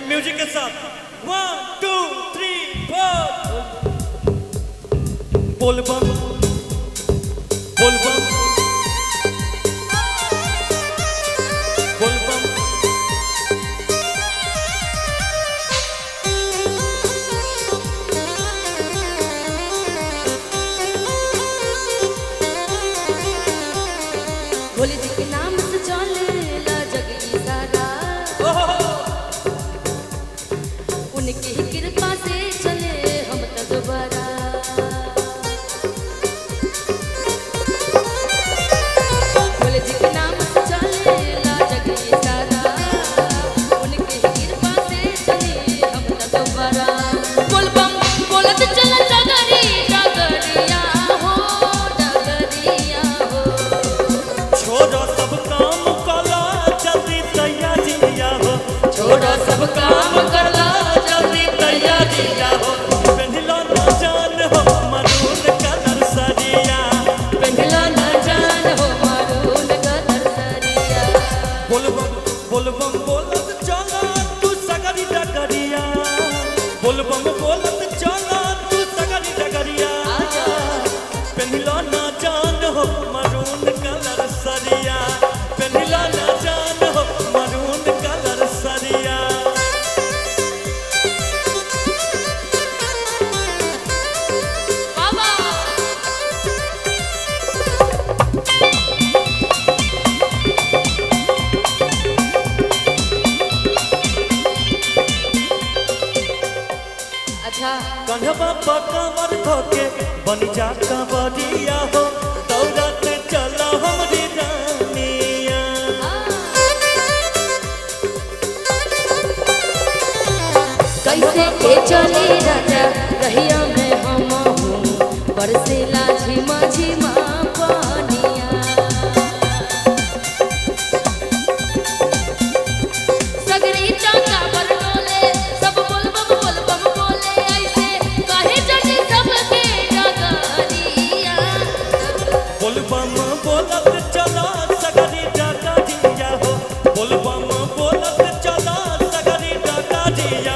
Music के साथ 1 2 3 4 बोलबम बोलबम बोलबम। भोले जी के नाम से चलेला जग ई सारा, उनकी ही कृपा से चले हम त दोबारा। भोले जी के नाम से चलेला जग ई सारा, उनकी ही कृपा से चले हम त दोबारा। बोलबम बोलत चल डगरी डगरिया हो, डगरिया हो। छोड़ो सब काम कला जल्दी तैयारिया हो, छोड़ो सब काम करला जल्दी तैयारिया हो। पहलो ना जान हो मरून कलर सरिया, पेंडला ना जान हो मारून कलर सरिया। बोलबम बोलबम बोलत चला तू सगरी डगरिया, बोलबम बोलत चला तू सगरी डगरिया, पहलो ना जान हो मरून कलर सरिया, पहलो ना जान हो मरून कलर सरिया। बाबा अच्छा कंधवा पर कमर धोके बन जा कंवरिया हो, दौड़त चला हमरी रानिया। कैसे के चली राजा रहिया में हम हूँ, बरसेला झिमा झिमा पानिया। सगरी टाका पर डोले सब बोलबम बोलबम बोले, ऐसे काहे जट सबके डगरिया। बोलबम बोलत चला सगरी डगरिया हो, बोलबम बोलत चला सगरी डगरिया